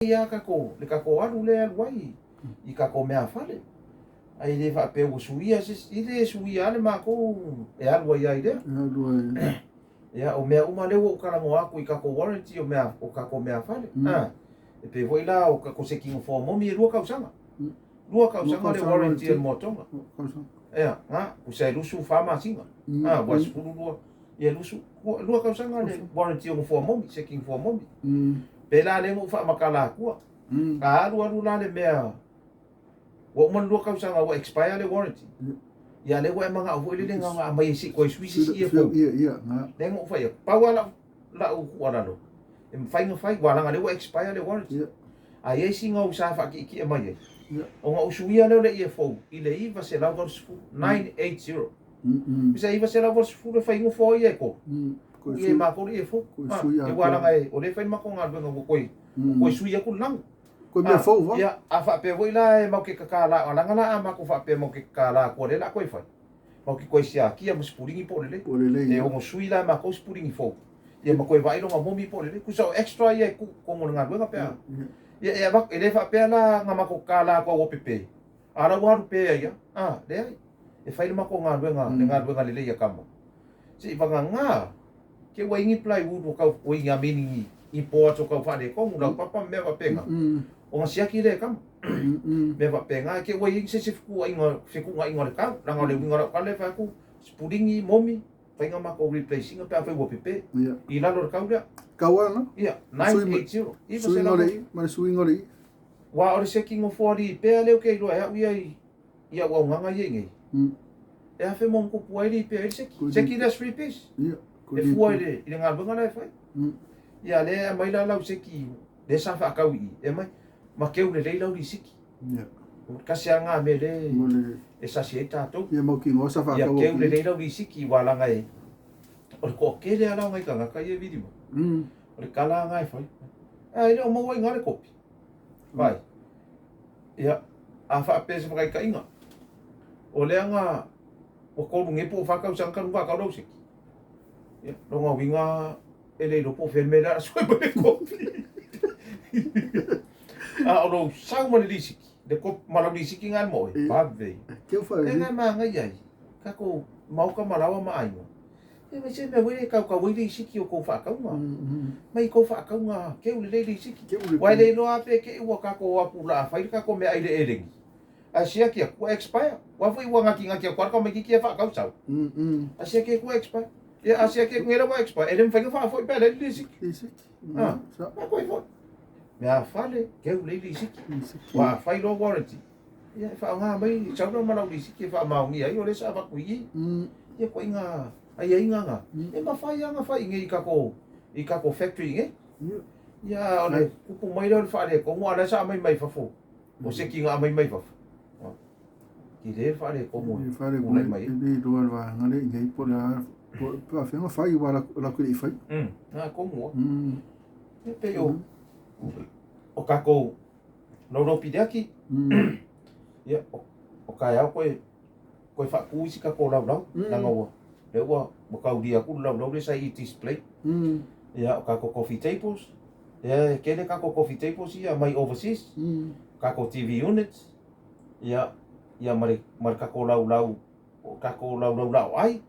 Ia tatou, le tatou alu lea e alu ai i tatou meafale. Ae le faapea ua suia se isi, e le suia lava le matou e alu ai lava i lea. E alu ai. Ia, o mea uma lea ua ou talanoa atu i tatou warranty o mea, o tatou meafale. A, e pei foi la o tatou sekino foamomi e lua tausaga. Lua tausaga le warranty a le moatoga. Ia, na, tusa e 24 masina. A, ua 12, ia 20, lua tausaga le warranty o nofoa momi, seki nofoa momi. Pe la lea na ou faamatala atua. A alu alu la le mea, ua uma le lua tausaga ua expire le warranty. Ia lea ua e manao foi lele na ona aumai e sii toe sui se isi earphone. Lea na ou fai atu, pau lava lau tuualalo, e mafai ona fai, aua leaga o lea ua expire le warranty. A i ai sina ou sa faatietie mai ai, ona ou suia lea o le earphone i le 980, 980. Pisa 980 e fai nofoa ia e tolu. Ia e matou le earphone. Aua leaga o lea e fai le matou galuega ua toe, ua toe sui atu le lanu. Koe mea fou va. Ia, a faapea foi la e matou te tatala, leaga la a matou faapea matou te tatala atu o lea o le a toe fai, matou te toe siakia ma sipuligi po o lelei. Po o lelei. E ono sui la e matou sipuligi fou, ia ma toe vaai lona momi po o lelei. Tusa o extra ia e tuu i totonu o le galuega pe a. Ia e avatu, e le faapea la na matou tatala atu a ua pepe, a o la ua alu pe ai lava. A, leai. E fai le matou galuega, le galuega lelei a tama. Seivagana, ke ua i ni plywood ua tau, ua i ni amini ni, ni boards ua tau faaletonu, laupapa ma mea faapena, ona siaki lea e tama. Mea faapena, ke ua i ai se isi fetuuaiga, fetuunaiga o le tau, leaga o le uiga o lau tala e fai atu, sipuligi, momi, fai na matou replace ina pe afai ua pepe, i lalo o le tau lea. Tau ana? Ia, 980, Suiga o le i, ma le suiga o le i. Aua o le seki nofoalii pea lea ou te iloa e au ia i i auaunaga ia i nei, e afe ma ona tupu ai lipea ai le seki. Seki lea three piece. E fua i le, i le galuega la e fai. Ia lea e aumai la lau seki, lea sa faatau i i, e aumai, ma keu lelei lau lisiki. Tasi lava lena mea lea e sasi ai tatou. Ia mautinoa sa faatau atu. Ia keu lelei lau lisiki, aua leaga e, o le toatele lava la o nai tagata ia e vili mai. O le tala lava lena e fai. Ae le o maua i ina le kopi. Vai. Ia, a faapea se whakaitaiga, o lea na ua tolu nei po o fa tausaga talu faatau lau seki. Ia, lona uiga e le iloa po o fea le mea lea a sue mai le kopi. A o lou sau ma le lisiki, le kopi, ma lau lisiki nga ma oe, vave. E nga manaia ai, tatou maoka ma laoa ma aiga. E mai se mea foi lea e tautau ai lisiki o tou faatauga. Mai tou faatauga keu lelei lisiki. Aua e le iloa lava pe te i ua tatou o atu o le a fai le tatou meaai i le elegi, ae siaki atu ua expire. Aua foi ua gatigati atu lava le tamaititi ia faatau sau. Ae siaki atu ua expire. Ia a siaki atu nei la ua expire, e le mafai ona faafoi pe a leai le lisiki. A, toe foi. Meafale, keu lelei lisiki. Aua a fai loa warranty, Ia, e faaaoga mai sau la ma lau lisiti e faamaonia ai o lea sa avatu i i. Ia ituaiga aiaiga na, e mafai lava ona fai i inei i tatou, i tatou factory i inei. Ia, a o le tupu mai lea o le faaletonu, a o la e sa aumai mai fafo, o seki na aumai mai fafo. Tele le faaletonu e tulai mai ai. E le iloa le vaega lea i inei po o le a, po o faapefea ona fai aua latou te le i faia. Na tonu lava. E pei o, o tatou Laulau piliaki, ia, o taeao koe, koe faatu isi tatou laulau, leaga ua, lea ua, ua taulia atu le laulau lea sa i display. Ia, o tatou coffee tables, ia, e tele tatou coffee tables ia mai overseas, tatou TV units, ia, ia ma le, ma le tatou laulau, o tatou laulau laoai,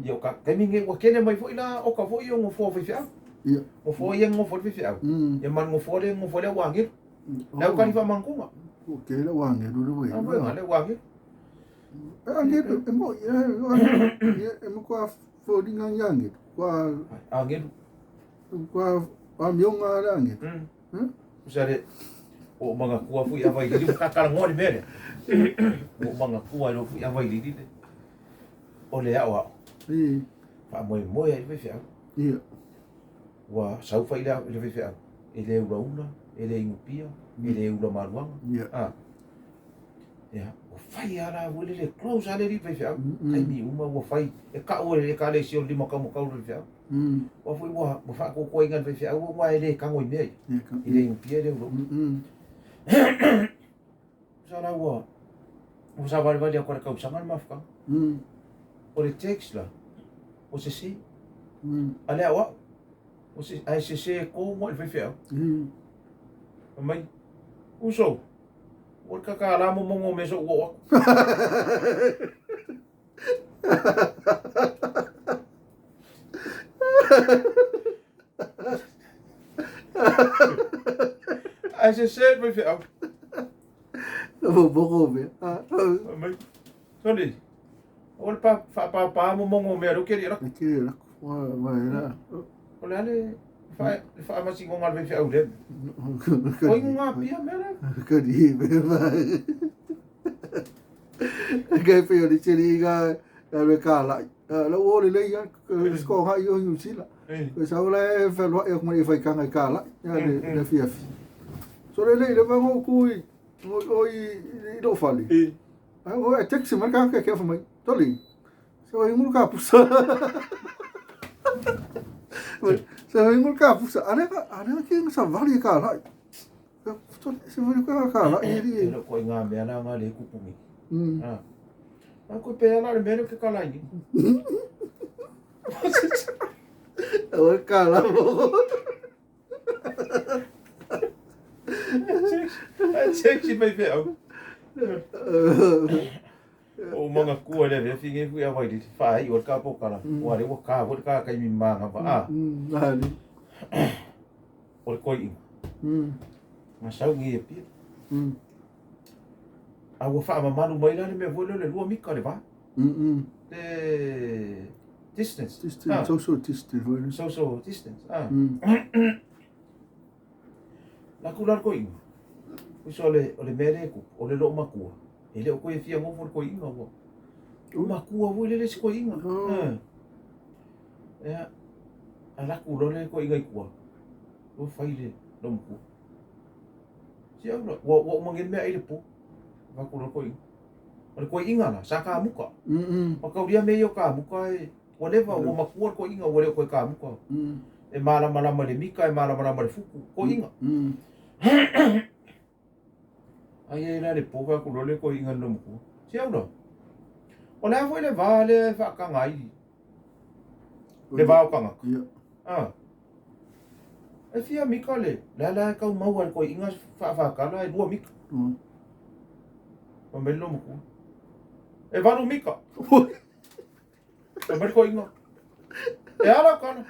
ia, o ka, taimi lenei ua tele mai foi la oka foi ia o nofoa o faifeau. Nofoa ia e nonofo ai le faifeau, ia ma le nofoa lea e nonofo ai le au agelu. Le au kali faamagatoga. Ua tele le au agelu le ua i ai. A, le au agelu. E agelu, e moi, e matua foliga ni agelu. Kua... Agelu. Kua amioga le agelu. Tusa le, ua ou manatua foi Availili, ua tatalanoa le mea lea. Ua ou manatua ai loa foi Availili le, o le aoao. Faamoemoe ai le faifeau. Ua sau fai le le faifeau, e le ulaula, e le inupia, e le ula maluaga. A. Ia, ua fai lava la foi lele, close lava le alii faifeau. Taimi uma ua fai, e tau e le Ekalesia o le limataumatau o le faifeau. Aua foi ua faatuatuaina e le faifeau aua e le tago i mea ia. E le inupia e le ulaula. Tusa la ua ua savalivali atu i le tausaga le mafutaga. O le text la, ua sese. A le aoao, ua sese, ae sese tonu lava i le faifeau. Fai mai, Uso, ua le kakala momogo o mea so'u oo atu. Ae sese le faifeau. Momogo o mea. Fai mai, Sole, aua le faapāpā momogo o mea lea ou te le i alu atu. E te le i alu atu. O le a le faamasinoga a le faifeau i lea mea? O ai ga pia mea lea? Kani mea mai. Kai pe o le tele ga le ka lai. La o le le ia sko ga i o New Zealand. Ko sa ola e whenua e mai whai kanga i ka lai. Ya le le fia fi. So le le le vango ku i o i lo fale. Ai o e taxi mai ka ke ke mai. Toli. So i ngul ka pusa. So i ngul ka pusa. Ale ka ale ke sa vali ka lai. Se vali ka ka lai i. E ko ngā mea la ngā le kupu mi. Ah. A ko pe ala le mea ke ka lai ni. O ka la mo. Taxi mai pe au. O manga kua le ve finge fu ia vai fa ai o ka po kala. Wa le wa ka vo ka kai mi manga va a. Ali. O le koi. Ma sau ngi e pia. A ua faamamalu mai la le mea foi lea o le lua mika le va. Le distance. Distance, social distance foi le. Social distance. Ah. La ku la le koiga. Uso o le mea lea e kupu, o le loo makua. E le o koe e fia gofo le koiga ua. O makua foi le le isi koiga. Ia, a laku loa le koiga i tua. Ua fai le loo makua. Si au la, ua uma nei le meaai i le po. Avatu loa le koiga. O le koiga la, sa kamuka. Ma kaulia mea ia o kamuka e, ua leva, ua makua le koiga, ua le o toe kamuka. E malamalama i le mika, e malamalama i le fuku, koiga. Ai ai la le po fai atu loa le koiga i le loomatua. Si au la, o le a foi le va lea e faataga ai le va o tagata? Ah. E fia mika le, le a la e tau maua e le koiga faafatala e lua mika. Fai mai le loomatua. E 8 mika. Fai mai le koiga. E a lau tala?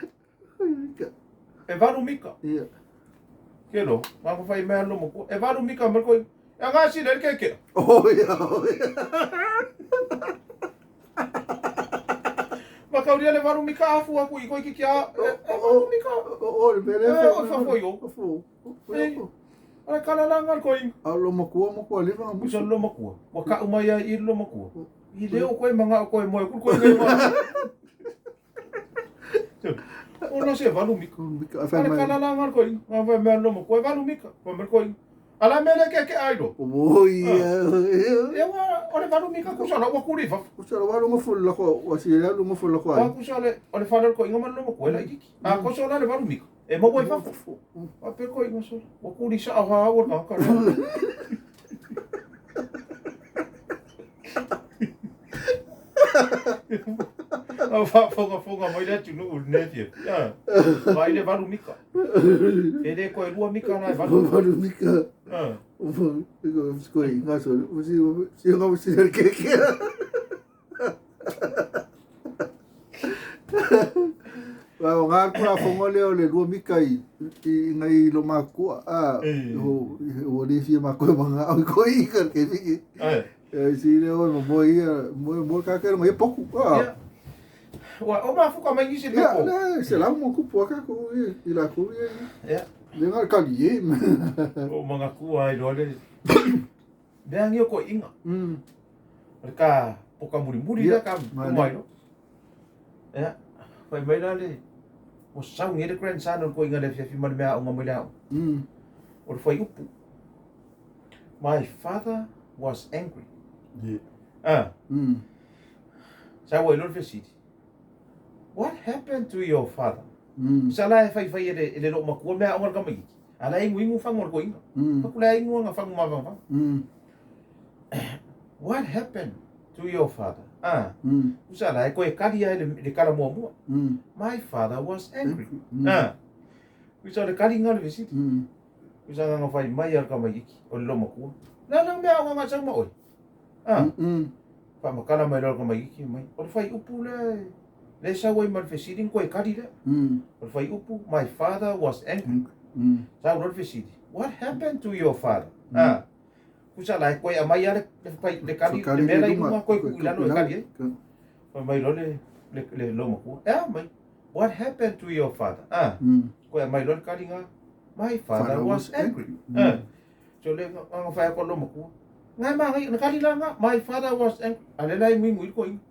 E 8 mika. Ke lo, ma ko fai mai le loomatua. E 8 mika mai le koiga. E aga sile le keke. Oh ia, oh ia. Ma kaulia le 8 mika afu aku i koi ki a e 8 mika. O le mele E, o fa foi o. Fo. O le kala la ngal koi. A lo makua makua le va Uso lo makua. Ua ka'u mai ai i lo makua. I leo koe manga o koe moe ku koe ngai ma. O na se 8 mika. Mika O fa le mai. kala la ngal koi. Ma fa me lo makua e 8 mika. Fa me koi. Ala mele ke ke ai lo. O ia. E ua o le 8 mika ku sa la ua kuri fa. O sa wa lo fo la ko wa si la lo fo la ko Ua ku sa le o le fale ko inga ma lo makua la ikiki. A ko so la le 8 mika. E maua i fafo. A pe ko inga so. Ua kuri sa ha ua ka ka. A faafogafoga mai le atunuu i lenei afiafi. A, vaai le 8 mika. E le koe 2 mika na e 8. 8 mika. A. O ko inga so si si nga si le ke ke. Wa o ngā kura fongo leo le lua mika i ngai lo makua a o o le fia makua manga au ko i ka ke fiki. Ai. E si le o mo ia mo mo ka ke mo ia poku. Ia. Ua o mafuka mai nisi le Ia ko. le se la mo ku po ka ko i la ku ia. Ia. Le ngā ka li e. O manga kua ai loa le. Mea ngi o ko inga. O le ka poka muri muri Ia, la ka mai mai lo. Ia. Fai mai la le. O sau ngi le grandson o le koiga le afiafi ma le mea aoga mai le aoga. O le fuaiupu. My father was angry. Ah. Sa ua i lo le fesili. What happened to your father? Sa la e faifai e le loo makua mea aoga le kamaititi. A la e iguigu fagu o le koiga. Faku la e igu aga fagu mavaga. What happened to your father? Ah. Usa la e koe kali ai le kala muamua. My father was angry. Ah. Usa o le kali nga o le fesili. Usa nga fai mai al ka mai iki o le lomakua. Na la mea o nga sau ma oi. Ah. Faamakala mai loa ka mai iki mai. O le fai upu le le sau ai ma le fesili koe kali lea. O le fai upu, my father was angry. Sau loa le fesili, what happened to your father? Ah. Kusa la e koe amai a le le kali le mea la i luga koe ku i lalo e kali ai. Fai mai loa le lomakua. E a mai. What happened to your father? Ah. Koe amai loa le kali ngā. My father was angry. Ah. So le nga fai ko lomakua. Ngai ma ngai na kali la nga. My father was angry. A le lai mui mui ko inga.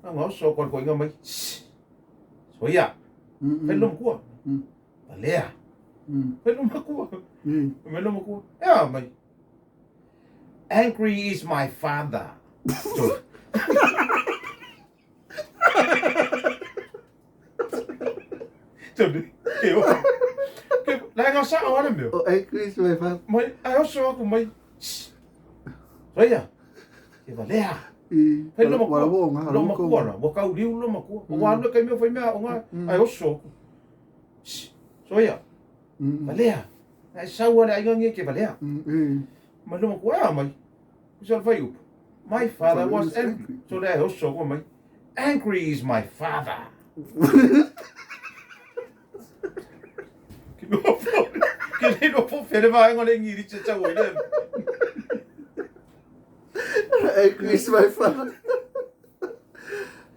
Nga so ko ko inga mai. So ia. Fai lomakua. Palea. Fai lomakua. Fai lomakua. E a mai. Angry is my father. So, Ke la nga sa o ana mea. O angry is my father. Mai ai oso aku mai. Soia. Ke valea. I. Fai lo Wala makua. wo nga Lo makua la. Wa kau liu lo makua. Wa alu kai mea fai mea o nga ai oso aku. Soia. Valea. Ai sau ale ai ngi ke valea. Mai lo makua a mai. Kusa fai upu. My father was angry. So le ai oso aku mai. Angry is my father. Ke no fo. Ke le no fo fere va ngo le ngiri che cha wo le. Angry is my father.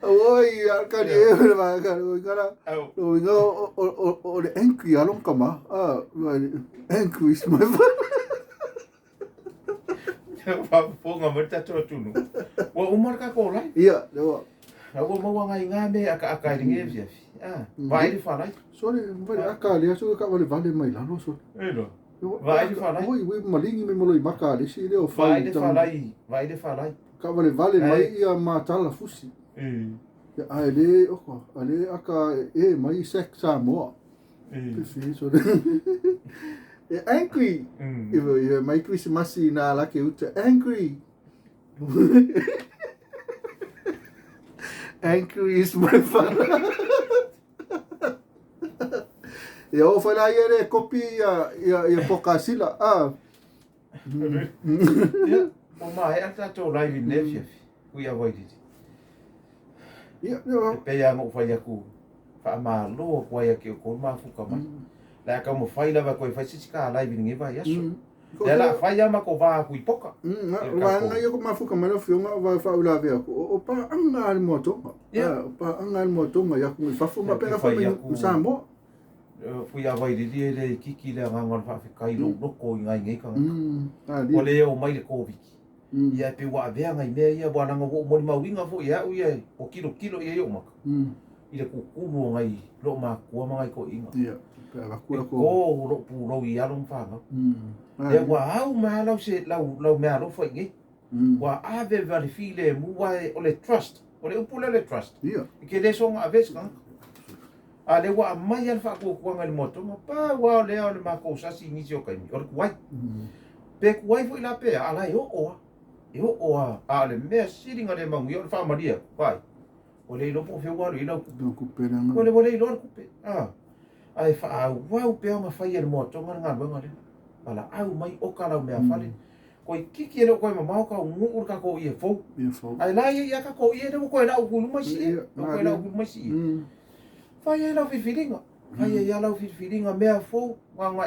Oi, a ka ni e ma ka o ka Au. o inga o le angry along kama. Ah, angry is my father. Fa fo nga mo ta to tunu. Wa umar ka ko lai. Ia, le wa. Na ua maua ngai ngā me aka aka i nge fia fi. Ah, vai le whanai. Sorry, vai aka le aso ka vale vale mai lalo so. E lo. Vai le whanai. Oi, oi malingi me moloi maka le si le o Vai fai. le whanai. Vai le whanai. Ka vale vale Ai. mai ia matala fusi. E. Ia ai le oko, ale aka e mai sek Samoa. E. Fi so. E angry. I mai Christmas na la ke uta angry. Angry is my father. Ia o whaila ia le kopi ia pokasila. Ah. Ia, o ma e ata tō live in ne fia fi. Hui a wai didi. Ia, E ia. pēia ngō whai aku wha malo ko ai ake o kō mafuka mai. La ka mo whai lava koe whai sisi ka live in nge vai aso. Le la whai ama ko vā kui poka. Wa nga ia ko mafuka mai fionga wa fa ula vea ko o pa anga le motonga. Ia. O pa anga le motonga ia ko fafu ma Ia, pera ke fa whai mai aku- Samoa. Fui a wai riri e le kiki le ngā ngā whawhikai lo loko i ngai ngai kanga. Ali. O le o mai le Covid. Ia e pe wa avea ngai mea ia wa nanga wo moni mauinga fo ia u ia o kilo kilo ia i o maka. I le kukulu o ngai lo makua ma ngai ko inga. Ia. Pe va E kura ko. ko lo pu lo i alo mwhanga. E wa au mea lau se lau lau mea alo fo i ngai. Wa ave va le file mu wa e o le trust. O le upu le le trust. Ia. I ke le songa ave se kanga. A le wa mai al whaakua kuanga le motonga. Pa wa o le ao le mako sasi nisi o kaimi. O le kuai. Pe kuai fo i la pea. Ala e o oa. E o oa. A le mea siringa le mangu i o le whaamaria. Vai. O le ilopo whiu waru i lau kupe. No ku pera nga. O le wale iloa le kupe. Ah. Ai wha wau pea nga whai e le motonga le ngā wenga le. Ala au mai o ka lau mea whale. Koi kiki e leo koe mamao ka ungu ur ka ko i e fou. Ia fo. Ai la ia ka ko i e leo koe lau kulu mai si e. Ia, Koe lau kulu mai si e. Whai e lau whiwhiringa. Whai e ia lau whiwhiringa mea fou. Ngā ngā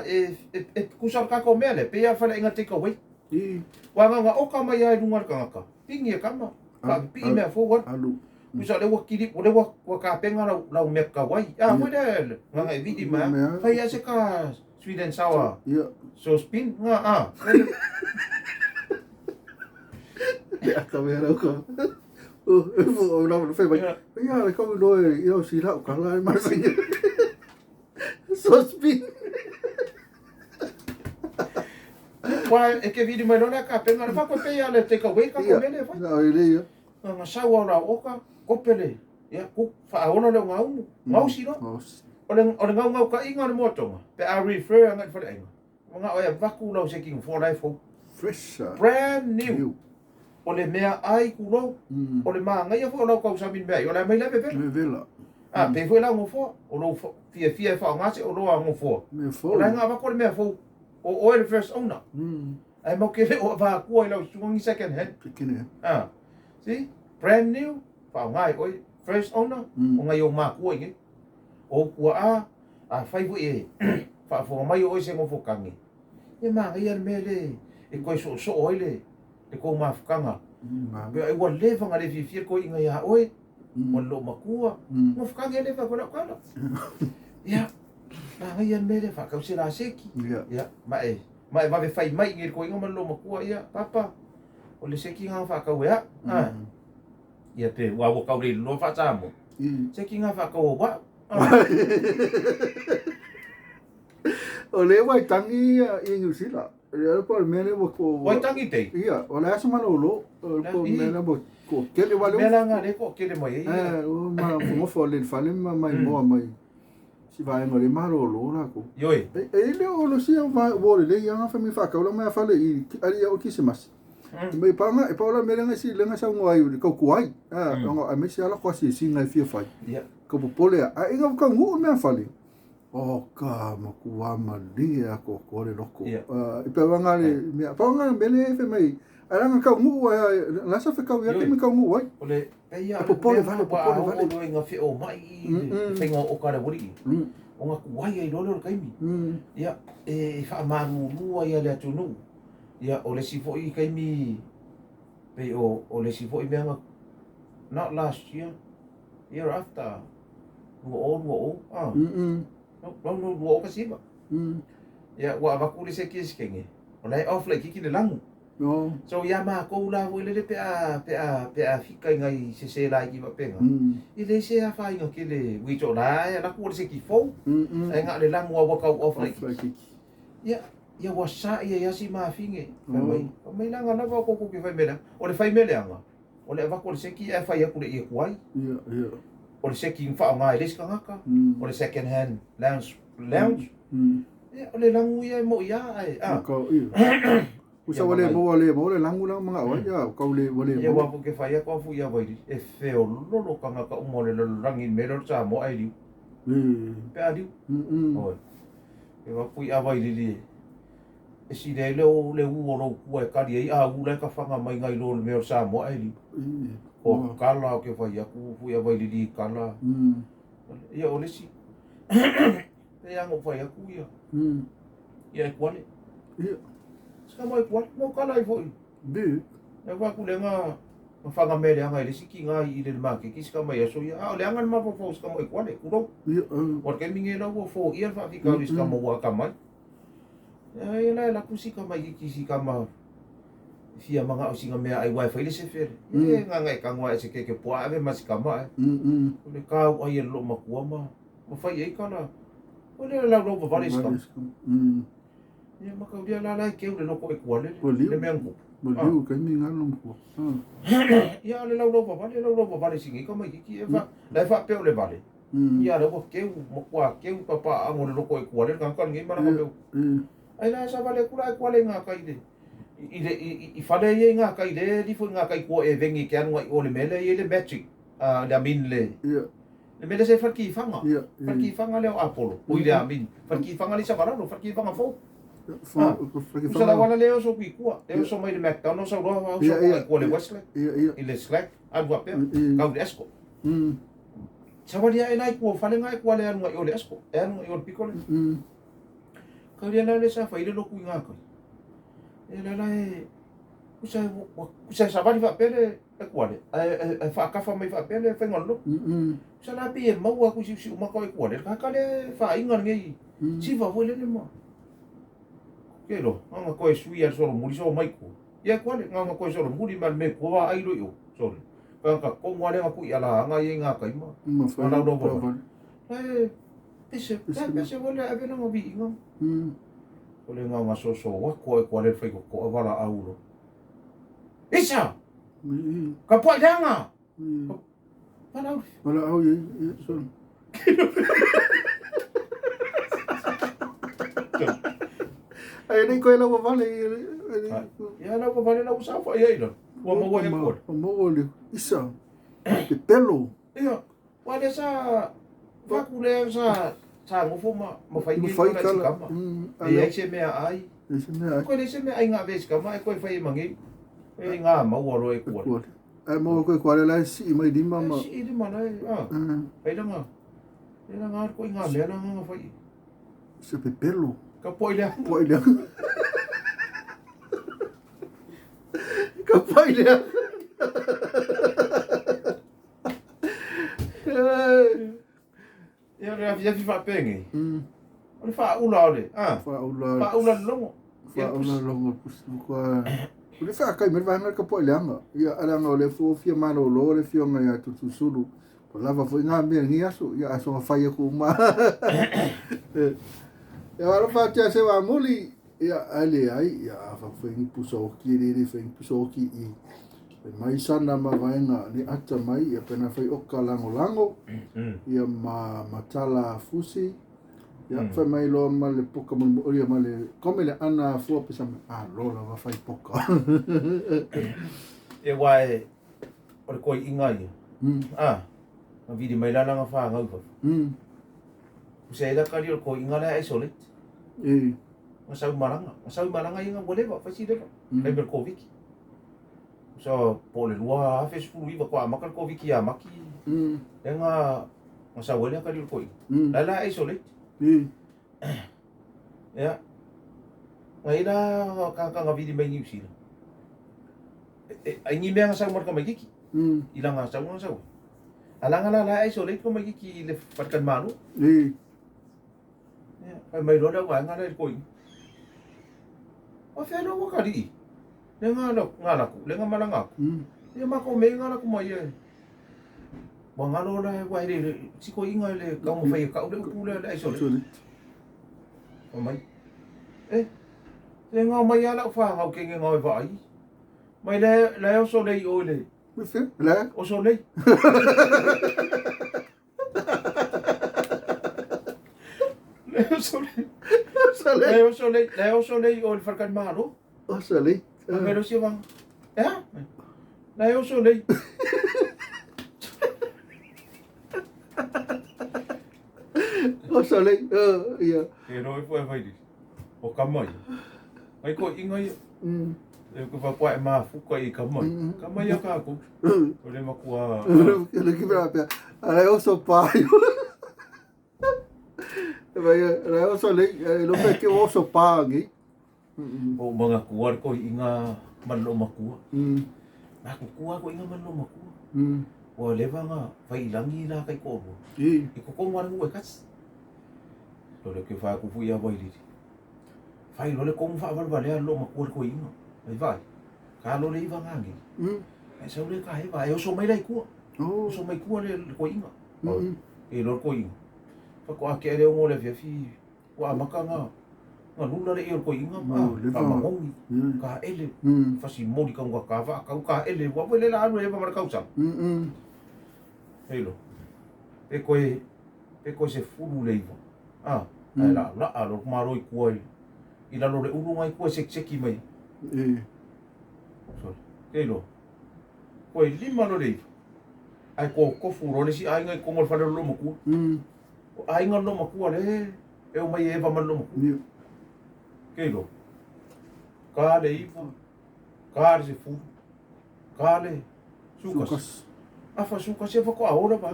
e kusar ka ko mea le. Pea whale inga take away. I. Wa ngā ngā oka mai ai runga le kangaka. Pingi e kama. Ka pi mea fou waru. Alu. Kusa le wa kiri, o le wa ka penga lau mea ka wai. Ah, wai le ngā ngā e vidi mea. Mea. Whai a se ka sweet and sour. Ia. So spin ngā ah. Le aka mea rau ka. O, o la fe mai. Ia le kau no e i o si lau ka la ma sa. So spin. Wa e ke vidi mai lona ka penga le whako pe ia le take away ka ko mele whai. Na le ia. Ngā sau au lau oka, kopele. Ia, ku whaona le ngā umu. Ngau si no. O le ngau ngau ka inga le motonga. Pe a refer anga i whare ainga. Ngā oia vaku lau se king for life fou. Fresh. Brand new. O le mea ai ku rau. O le maa ngai fo lau kau samin mea. O le mai leve vela. Me vela. Ah, pe fo lau ngofoa. O lau fia fia e wha ngase o lau a ngofoa. Me fo. O le ngā wako le mea fou. O oe le first owner. Ae mau ke le o avakua i lau susuga ni second hand. Second hand. Ah. See? Brand new, faaaoga e oe. First owner, o ngai ou makua i nei. O ou puaa, afai foi e faafofoga mai o oe se gofotage, ia manaia le mea le e toe soosoo ai le le tou mafutaga. Pe ai ua leva ona le fiafia le toeaina ia oe, ma le loomatua, gofotage le fai atu ai lau tala. Ia, manaia le mea lea, faatau se laseki. Ia, ma e ma e vave fai mai i nei le toeaina ma le loomatua, ia, papa, o le seki lena na faatau e au. Ah. Ia pe ua ua tau le iloa faa-Samoa. Seki lena faatau au au. Ah. O le Waitangi i New Zealand. Ia po o le mea lea ua ko. Waitangi Day. Ia, o le aso malolo. O le po o le mea lea ua ko kele wale. Mea la nga le ko kele mai ai. Eh, o ma fongofo le fale ma mai moa mai. Si vaenga o le malolo la ko. Ioi. E e le o lo sia va wo le le ia fa mi fa ka mai fale i ali o kisimasi. Mai panga e paola mele nga si lenga sa ngoai le kau kuai. Ah, ngo a me si ala ko si si ngai fia fai. Ia. Ka popole a inga ka ngu mea fale. O ka makua malie a ko ko le loko. I pe wanga le mea pa wanga mele e fe mai. Ala nga kau ngu ai la sa fe kau ia ke me kau ngu ai. O le peia E popole vale, popole vale. O le nga fe o mai i le faiga o ka le wali. O nga kuai ai loa lea o le taimi. Ia e faamalulu ai le atunuu. Ia o le isi foi taimi pei o o le isi foi mea na not last year, year after 2020, ah. No, no, no, 2019. Ia ua avatu le isi kisikenge, o la e off laitiiti le lagu. No. So ia matou la foi lele pe a pe a pe a fika i nai sese laiti faapena, e leai se afaina tele which o la e alu atu o le seki fou, ae na o le lagu lava ua tau off laitiiti. Ia, ia ua sa'i ai lava si mafine, fai mai, fai mai leaga lava koutou ke fai mea leaga. O le fai mea leaga, o le avatu o le seki ae fai atu le ie tuai. O le seki na faaaoga e le isi tagata, o le second hand lounge, lounge. Ia, o le lagu ia e mo'i lava ae, a. Usa ua le maua le maua le lagu la mana'o ai, ia, kau le ua le Ia, aua foi ke fai atu a fui ia Vailili, e feololo tagata uma o le lalolagi i le mea lea o le Samoa ae liu. Pe a liu. Oi. E va pui a Vailili e. E sili ai le o le u o lou kua e kali ai a u la e ka whanga mai ngai lo le mea o le Samoa e liu. O kala o ke whai aku pui a Vailili i kala. Ia o le si. Pe a ngo whai aku ia. Ia e kuale. Ia. Sika mai kuale. Mo kala i foi. Bi. E wa ku le nga ma whanga me le anga i le siki ngā i le makeki sika mai aso ia. A o le anga le mafofo sika mai kuale, kurou. Ia. O le kaimi nge lau ua foia le faafitauli sika ma ua atamai. Ia la e laku sika mai kiki sika ma fia mana'o i sina meaai aua e fai le sefe le. Ia gaga e tago ae se keke puaa ave ma sika ma ae. O le kau ai e le loomatua ma ma fai ai kala. O le laulau vavale sika. Ia mataulia la la e keu le loko e kuale le le mea na tupu. Maliu kaimi ngā lo makua. Ia o le laulau vavale, laulau vavale sigi ka mai kiki e fa la e faapea o le vale. Ia lea ua keu, matua keu papaaga o le loko e kuale le tagata lenei ma lana mea. Ai la sa vale atu la e kuale i ngā kai le i le i fale ia i ngā kai le lifo i ngā kai kua e vengi ke alu i o le mea lea i ai le magic le amin le le mea lea sa i fale-kifaga. Fale-kifaga lea o Apollo, oi le amin. Fale-kifaga le i Savalalo, fale-kifaga fou. Usa la wala le oso kui kua, le oso mai le McDonald's au loa au so kua kua le Westlake, i le Slack, alu faapea, kau le Esco. Savali ae la i kua fale nga e kua le alu ngai o le Esco, e alu ngai o le piko le. Kau lia la le sa fai le loku i ngā kai. E la la e, usa usa savali faapea le e kua le, ae whaakafa mai faapea le whainga o le loku. Usa la pi e maua aku siusiu maka o e kua le, kaka le whainga lenei, siva foi le le ma. Ke lo, nga koe sui a solo muli so mai ko. Ia ko le nga koe solo muli ma me ko wa ai lo yo. Solo. Ka ka ko ngwa le nga ku ia la nga ye nga kai ma. Ma la lo wa. E pese pese wale a vela nga vi nga. O le nga nga so so wa ko e ko le fai ko ko wala au lo. Isa. Ka po nga. Wala au. Wala au ye so. Ai nei koe lau vale Ia lau vale lau sa fa ia ila. Ua maua e koe. Ua maua le isa. Te pelo. Ia. Ua le sa faku le sa sa ngofo ma ma fai ni fai kala. E ai se mea ai. Leai se mea ai. Koe leai se mea ai ngā vesi kama e koe whai e mangei. E ngā maua roa e kuare. Ai maua koe kuare lai sii mai lima ma. Sii lima lai, a. Ai langa. E langa ar koe ngā mea langa ngā whai. Se pepelo. Ka poi lea. Poi lea. Ka poi lea. Ia le afiafi faapegei. O le faaula o le, a. Faaula. Faaula le logo. Faaula le logo kua. O le faakai mai le vaega ka poe leaga. Ia leaga o le fua fia malolo le fioga ia Toeolesulusulu. Ua lava foi ngā mea lenei aso. Ia aso nga fai aku uma. Ia alofa atu ia Seuamuli. Ia ai leai, ia a fai ni pusa oki le le fai ni pusa oki i fai mai sana ma vaega le ata mai ia pena fai oka langolango ia ma matala fusi ia fai mai loa ma le poka mo ia ma le kome le ana fua pesa mai a lola va fai poka. E wae o le koi inga ia. A na vili mai la langa wha ngau fa. Usa ela kari o le koi inga la isolate. E Nga sau malanga. Nga sau malanga inga ua leva, fai si leva. Kai me le Koviki. Usa po le 2019 kua amaka le Koviki ia maki. Le nga nga sau ele kari o le koi. La la isolate. E Ia. Nga ila ka ka nga vili mai New Zealand. Ai ni mea nga sau marka mai kiki. I langa sau nga sau. Alanga la la isolate ko mai kiki le fatkan malu. E Ia, fai mai loa le auvaega lea i le koiga. Ua fea loa ua kalii. Le nga nga laku, le nga malaga aku. Ia makou me nga laku mai e. Ua galo la ua hele le si koiga i le taumafai e kau le upu lea le isolate. Fai mai, e, se gao mai lava lau fanau ke ge gao e vaai. Mai le la e oso lei i o i le. Le? Oso lei. Le oso lei. Oso lei. Le oso lei, le oso lei o le falekalimalo. Oso lei. Mai lo sia vanga. E a? La e oso lei. Oso lei. Ia. E roi foi vai di. O kama ia. Ai ko inga ia. E ko fa kwa e mafuka i kama. Kama ia ka ko. O le makua. Le ki pera pea. Ala e oso paio. Vai la e oso lei, e lo pe ke oso pa ngi. O mga kuar ko inga manlo makua. Na ko kuar ko inga manlo makua. Ua leva nga fai langi la kai ko bo. I. I ko ko ngwana e kas. Lo le ke fa ku fu ia vai liri. Fai lo le ko fa val vale lo makua ko inga. Vai vai. Ka lo le iwa ngangi. Ai sau le ka he vai oso mai lai kua. Oh. Oso mai kua le ko inga. E lo ko inga. Fa ko ake le ngo le fia fi. Ua amaka nga nga lula le ia ko inga ma ka mangongi ka ele fasi moli ka unga ka va ka ka ele ua wele la alu e ma kausa. Helo. E koe e koe se fulu le iwa. Ah, ai la la alo maro i kua i lalo le ulu ngai kua sek seki mai. E. Sorry. Helo. Koe lima lo le iwa. Ai ko kofu ro le si ai ngai kongo le whare lo makua. O ai ngai lo makua le e o mai e va man lo makua. Ia. Keilo. Ka le iwa, ka le se fulu, ka le sukas. Sukas. Afa sukas e whako aora pa.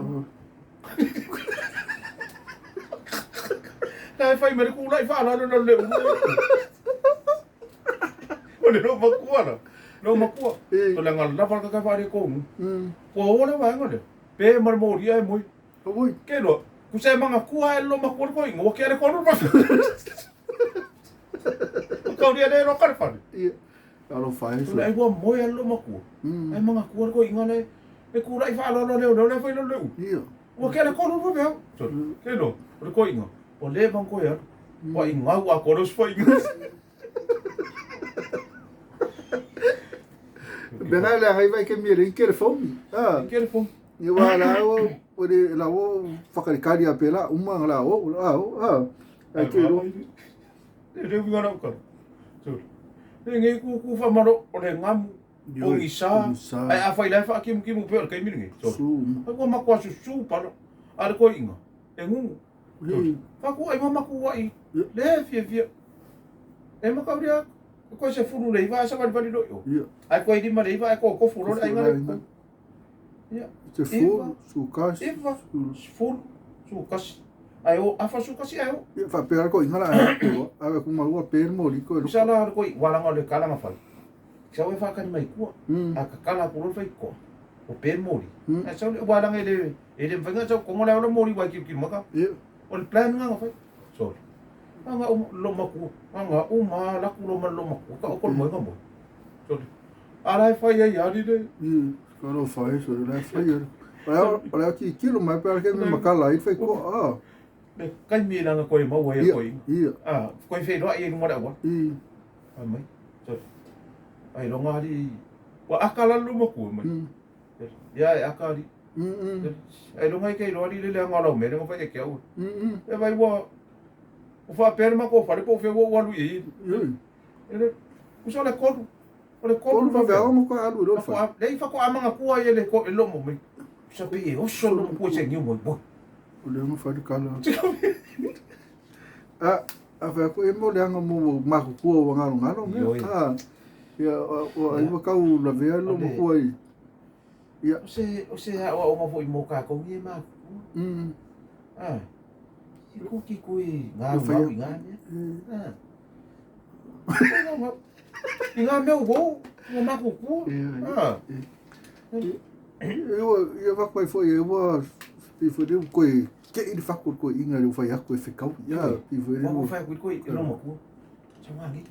Na e whai mere kūlai wha ala le le ulu. O le lo makua la. Lo makua. E. To le ngā lava ka ka whare kongu. Kua ola waenga le. Pe mare mōria e moi. Oi. Keilo. Kusa e manga kua e lo makua le koi. Ngwa kia le kono pa. Kau dia le ro ka le whare. Ia. Alo fai To le ai ua moe a lo makua. Ai manga kua le koi inga le. Le kūlai wha ala le le le whai le le u. Ia. Ua kia le kono pa peo. Keilo. O le koi inga. O le bang koe alu. Wa i ngau a kore uspa inga. Bena le hai vai ke mire i kere fomi. Ah. Kere fomi. Ia wa la o o le la o whakarikari a pela uma la o a o a. Ai ke ro. Le reu inga rau karo. Le ngai ku ku wha maro o le ngamu. O ngisa. Ai a whai lai wha kimu kimu pe o le kai mire ngai. Su. Ai kua makua susu pala. A le koi inga. E ngungu. Wha ku ai mamaku wa i. Le fia fia. E makaulia koe 19 ae savalivali loa i o. Ae koe 59 ae kokofu loa le aiga lea i totonu. Ia. 10, 11. 9, 10, 11. Ae o afa 11 ae o. Ia faapea le koiga la ae atu ave ku maua pe le moli koe. Sa la le koi wala le kala nga fai. Sa we whakani mai kua. A ka kala ku lo fai ko. O pe moli. A sa le wala le e le mfainga sa kongo la moli wa ki ki maka. O le plan nga fai. Sorry. Nga lo maku. Nga uma la ku lo ma lo maku. Ka o ko mo nga mo. Sorry. Ala e fai ai ali le. Ka lo fai so le fai. O le ki kilo mai pe ke me makala i fai ko a. Le kai mi langa koe mau ai koe. Ia. Ah, koe fe roa i lunga le awa. I. Ai mai. Sorry. Ai longa ali. Wa akala lo maku mai. Ia e akali. Ai longa i ke roa li le anga lau me le fai e ke au. E vai wa o fa pere ma ko fale po fe wo walu i. Ele usa le kolu. O le kolu fa ve mo ko alu lo fa. Le fa ko amanga kua i le ko le mo mai. Sa pe e oso lo mo se ngiu mo bo. O le mo fa de kala. A a fa ko e mo le anga mo ma ko kua wa ngalo ngalo me. Ah. Ia o ai wa kau la ve lo mo kua i. Ia o se a o mo foi mo ka ko ni ma. Ah. I ku ki ku i ngā ngā i ngā mea. Ah. I ngā mea o ngā mako kua. Ah. Ia wako ai foi e ua i foi reu koe ke i whako koe inga reu whai ako e whekau. Ia i foi reu. Wako whai ako koe i roma kua. Sa wāngi.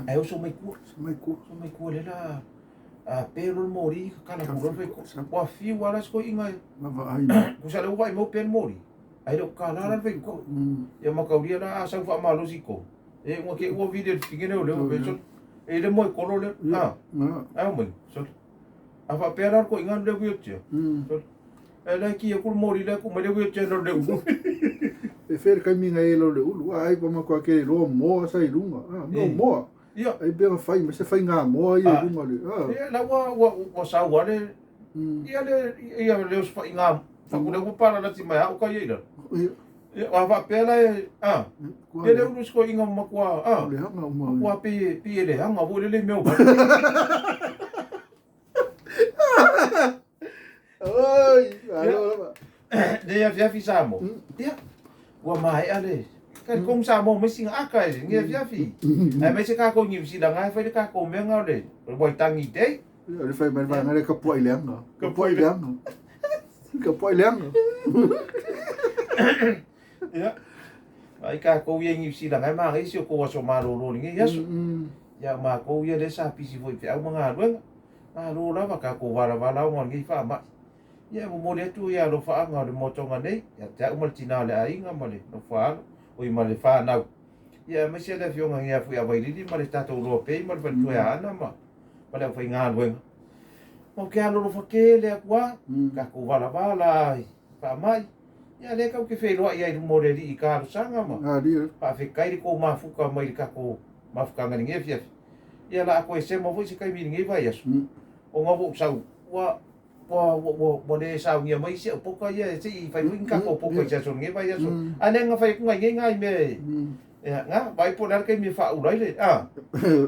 Ai o so mai kua. So mai kua. So mai kua le la a pēro le mōri ka kala kura whai kua. Wa whiu ala sko inga. Lava ai. Kusa le uwai mau pēro mōri. Ai leo ka la la whai kua. Ia makauria la a sau wha malosi ko. E ua ke ua vile tingene o leo. E le moe kolo le. Ah. Ai o mai. So. A wha pēra ko inga le wheelchair. E le ki e kuru mōri le ku mai le wheelchair no le ulu. E whera kai minga e lo le ulu. Ai pa makua ke roa moa sa i runga. Ah, no moa. Ia. Ai pera whai, me se whai ngā moa i e runga le. Ah. Ia, la ua saua le. Ia le, ia le os whai ngā. Whaku le ua pāra lati mai hao kai eira. Ia. Ia, wā wha pēra e, ah. Ia le ulu siko inga makua, ah. Le hanga uma. Makua pi e le hanga, wo le le meo. Oi, alo lava. Le afiafi Samoa. Ia, ua maea le. Ka kong Samoa mai singa aka e ngi afiafi. Ai mai se ka ko ngi sila ngai fai le ka ko mea ngau le. Waitangi Day. Le fai mai vanga le kapua i leanga. Kapua i leanga. Kapua i leanga. Ia. Ai ka ko ia ngi sila ngai ma ngai si ko aso malolo ni ngi aso. Ia ma ko ia le sa pisi foi pe au manga luenga. Malo lava ka ko wala wala o ngi fa ma. Ia mo mo le atu ia lo fa anga le motonga nei. Ia te au mal tina le ainga ma le no fa o i ma le fa nau. Ia mai se le fionga ngi afu ia vailili ma le tatou loa pei ma le faletua ana ma ma le au ngā luenga. Mo ke alo lo fa ke le akua ka ko wala wala fa mai. Ia le kau ke wheloa ia i mo le li i ka sanga ma. Pa fe kai ko mafuka mai ka ko mafuka ngani nge fia. Ia la ko se mo foi se kai mi nge vai aso. O ngā wo sau wa wa wa wa le sau ngia mai se poka ia se i fai wing ka ko poka se so nge vai aso. Ane nga fai ku ngai ngai me. Ia nga vai po la kai mi fa ulai le. Ah.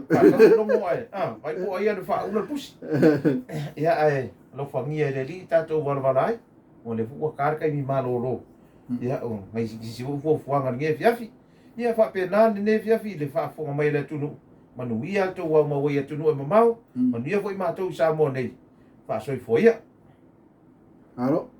Pa ka mo ai. Ah, vai po ai le fa ula pusi. Ia ai lo fa ngia le li tatou wala wala ai. Mo le ua kar kai mi malolo. Ia o ngai si fu fu fuanga nge fiafi. Ia fa pe na ne fiafi le fa fonga mai le tunu. Manuia to wa ma wa tunu e mamau. Manuia foi matou Samoa nei. Fa soi foia. Alo.